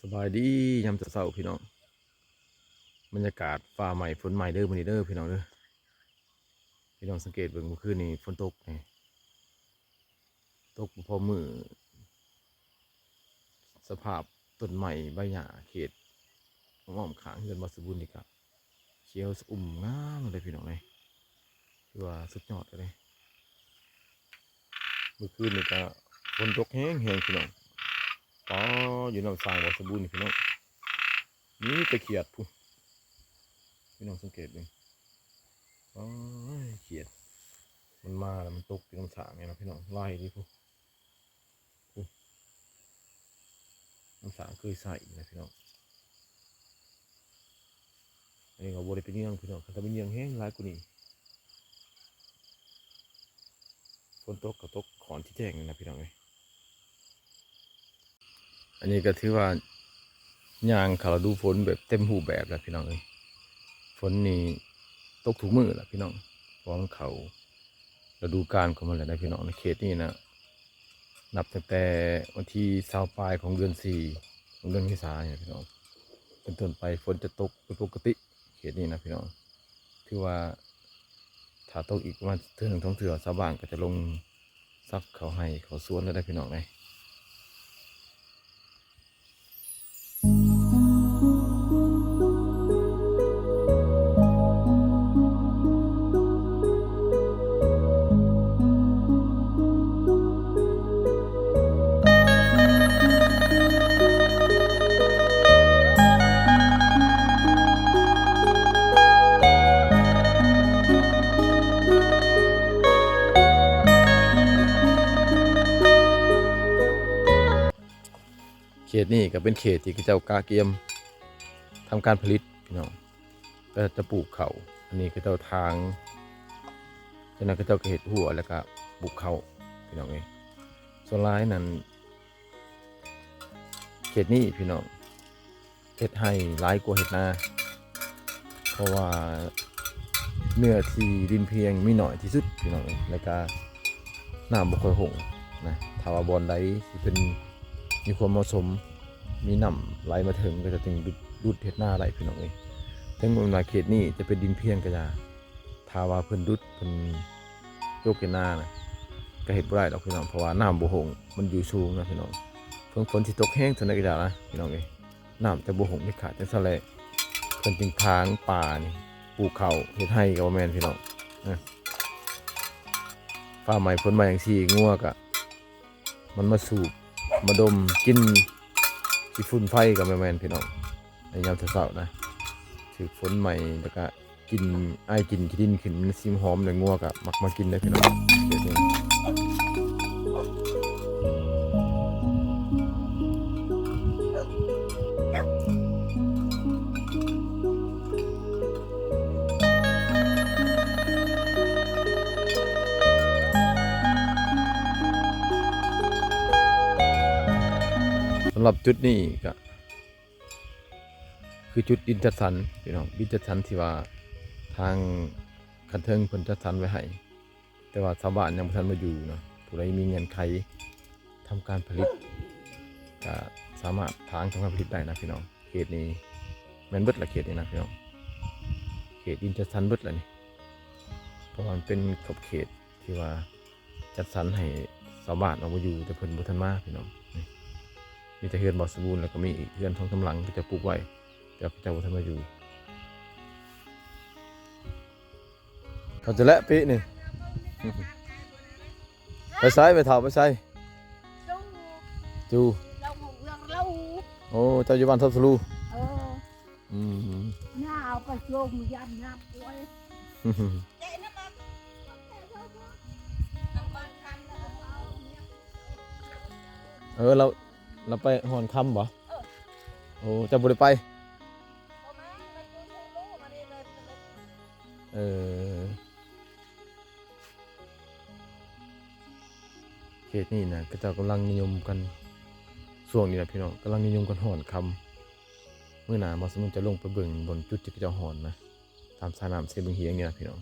ສະບາຍດີຍາມເຊົ້າໆ ພີ່ນ້ອງ. ບັນຍາກາດຟ້າໃໝ່ຝົນໃໝ່ເດີມື້ນີ້ເດີພີ່ນ້ອງເດີ. ພີ່ນ້ອງສັງເກດເບິ່ງ ມື້ຄືນນີ້ຝົນຕົກນີ້ ຕົກບໍ່ພໍມື້. ສະພາບຕົ້ນໄມ້ໃບຫຍ້າເຂດອ້ອມຂ້າງເຮືອນບ່າວສະບຸນນີ້ກະຂຽວຊະອຸ່ມງາມເລີຍພີ່ນ້ອງເອີຍ. ຖືວ່າສຸດຍອດເລີຍ. ມື້ຄືນນີ້ກະຝົນຕົກແຮງໆ ພີ່ນ້ອງ. ປາ ຢູ່ນ້ຳສ້າງບ່າວສະບຸນນີ້ພີ່ນ້ອງ ມີແຕ່ຂຽດພຸ້ນ. ພີ່ນ້ອງສັງເກດເບິ່ງ ໂອ້ຍ ຂຽດ ມັນມາແລ້ວ ມັນຕົກຢູ່ນ້ຳສ້າງນີ້ນະພີ່ນ້ອງ ຫຼາຍເດ້ພຸ້ນ. ໂອ້ ນ້ຳສ້າງເຄີຍໃຊ້ນະພີ່ນ້ອງ. ອັນນີ້ກໍບໍ່ໄດ້ໄປເຍືອງພີ່ນ້ອງ ຄັນຖ້າໄປເຍືອງແຮງຫຼາຍກວ່ານີ້. ຝົນຕົກກໍຕົກຂອນທີ່ແຈ້ງນີ້ນະພີ່ນ້ອງເອີຍ. ອັນນີ້ກໍຖືວ່າຍ່າງເຂົ້າລະດູຝົນແບບເຕັມຮູບແບບແລ້ວພີ່ນ້ອງເອີຍ. ຝົນນີ້ຕົກທຸກມື້ລະພີ່ນ້ອງ ເພາະວ່າມັນເຂົ້າລະດູການຂອງມັນແລ້ວນະພີ່ນ້ອງ. ໃນເຂດນີ້ນະ ນັບຕັ້ງແຕ່ວັນທີຊາວປາຍຂອງເດືອນສີ່ ຂອງເດືອນເມສານີ້ນະພີ່ນ້ອງ ເປັນຕົ້ນໄປ ຝົນຈະຕົກເປັນປົກກະຕິເຂດນີ້ນະພີ່ນ້ອງ. ຖືວ່າຖ້າຕົກອີກປະມານເທື່ອໜຶ່ງສອງເທື່ອ ຊາວບ້ານກໍຈະລົງສັບເຂົ້າໄຮ່ເຂົ້າສວນແລ້ວເດີພີ່ນ້ອງເອີຍ. ເຂດນີ້ກໍເປັນເຂດທີ່ເຂົາເຈົ້າກະກຽມທຳການຜະລິດພີ່ນ້ອງ. ກໍຈະປູກເຂົ້າ ອັນນີ້ເຂົາເຈົ້າຖາງ ຈາກນັ້ນເຂົາເຈົ້າກໍເຮັດຮົ້ວ ແລ້ວກໍປູກເຂົ້າພີ່ນ້ອງເອີຍ. ສ່ວນຫຼາຍນັ້ນ ເຂດນີ້ພີ່ນ້ອງ ເຮັດໄຮ່ຫຼາຍກວ່າເຮັດນາ ເພາະວ່າເນື້ອທີ່ດິນພຽງມີໜ້ອຍທີ່ສຸດພີ່ນ້ອງເອີຍ ແລ້ວກະນ້ຳບໍ່ຄ່ອຍຫົ່ງນະ. ຖ້າວ່າບ່ອນໃດທີ່ເພິ່ນມີຄວາມເໝາະສົມ ມີນ້ຳໄຫຼມາເຖິງ ກໍຈະຈຶ່ງດຸດເຮັດນາໄດ້ພີ່ນ້ອງເອີຍ. ເຖິງແມ່ນວ່າເຂດນີ້ຈະເປັນດິນພຽງກໍຢ່າ ຖ້າວ່າເພິ່ນດຸດ ເພິ່ນຈົກເຮັດນານະ ກໍເຮັດບໍ່ໄດ້ດອກພີ່ນ້ອງ ເພາະວ່ານ້ຳບໍ່ຫົ່ງ ມັນຢູ່ສູງນະພີ່ນ້ອງ. ເຖິງຝົນຊິຕົກແຮງເທົ່າໃດກໍຢ່ານະພີ່ນ້ອງເອີຍ ນ້ຳຈະບໍ່ຫົ່ງເດັດຂາດ. ຈັ່ງຊັ້ນແຫຼະ ເພິ່ນຈຶ່ງຖາງປ່ານີ້ ປູກເຂົ້າ ເຮັດໄຮ່ກໍບໍ່ແມ່ນພີ່ນ້ອງ. ຟ້າໃໝ່ຝົນໃໝ່ຈັ່ງຊີ້ ງົວກໍ ມັນມາສູບມາດົມກິນຂີ້ຝຸ່ນໄຟກໍແມ່ນໆ ພີ່ນ້ອງ. ໃນຍາມເຊົ້າໆນະ ຖືກຝົນໃໝ່ ແລ້ວກະກິ່ນ ອາຍກິ່ນຂີ້ດິນຂຶ້ນ ມັນຊິຫອມ ແລ້ວງົວກໍມັກມາກິນເດ້ພີ່ນ້ອງ. ແບບນີ້ ສຳລັບຈຸດນີ້ກະຄືຈຸດດິນຈັດສັນພີ່ນ້ອງ ດິນຈັດສັນທີ່ວ່າທາງຂັ້ນເທິງເພິ່ນຈັດສັນໄວ້ໃຫ້ ແຕ່ວ່າຊາວບ້ານຍັງບໍ່ທັນມາຢູ່ເນາະ. ຜູ້ໃດມີເງື່ອນໄຂທຳການຜະລິດ ກະສາມາດຖາງທຳການຜະລິດໄດ້ນະພີ່ນ້ອງ. ເຂດນີ້ແມ່ນເບິດລະ ເຂດນີ້ນະພີ່ນ້ອງ ເຂດດິນຈັດສັນເບິດລະນີ້ ເພາະວ່າມັນເປັນຂອບເຂດທີ່ວ່າຈັດສັນໃຫ້ຊາວບ້ານອອກມາຢູ່ ແຕ່ເພິ່ນບໍ່ທັນມາພີ່ນ້ອງ. ນີ້ມີແຕ່ເຮືອນບ່າວສະບູນ ແລ້ວກໍມີອີກເຮືອນສອງສາມຫຼັງ ເຂົາເຈົ້າປູກໄວ້ ແຕ່ເຂົາເຈົ້າບໍ່ທັນມາຢູ່. ເຂົາຈະແລະປີນີ້ ໄປໃສແມ່ເຖົ້າ ໄປໃສ? ຈູ່ ຈູ່ ເຈົ້າຂອງເຮືອນລາວ. ໂອ້ ເຈົ້າຢູ່ບ້ານທັບສະລູ. ເອີ ອືມ ໜາວກໍຊົມ ຢ້ານໜາວໂອ້ຍ. ເອີ ລາວ ລາວໄປຫອນຄຳບໍ? ເອີ ໂອ້ ເຈົ້າບໍ່ໄດ້ໄປ? ບໍ່ມາ ມັນຢູ່ເທິງລູກມານີ້ເລີຍ. ເອີ ເຂດນີ້ນະ ເຂົາເຈົ້າກຳລັງນິຍົມກັນ ຊ່ວງນີ້ນະພີ່ນ້ອງ ກຳລັງນິຍົມກັນຫອນຄຳ. ມື້ໜ້າບ່າວສະບຸນຈະລົງໄປເບິ່ງບ່ອນຈຸດທີ່ເຂົາເຈົ້າຫອນນະ ຕາມສາຍນ້ຳເຊບຶງຫຽງນີ້ນະພີ່ນ້ອງ.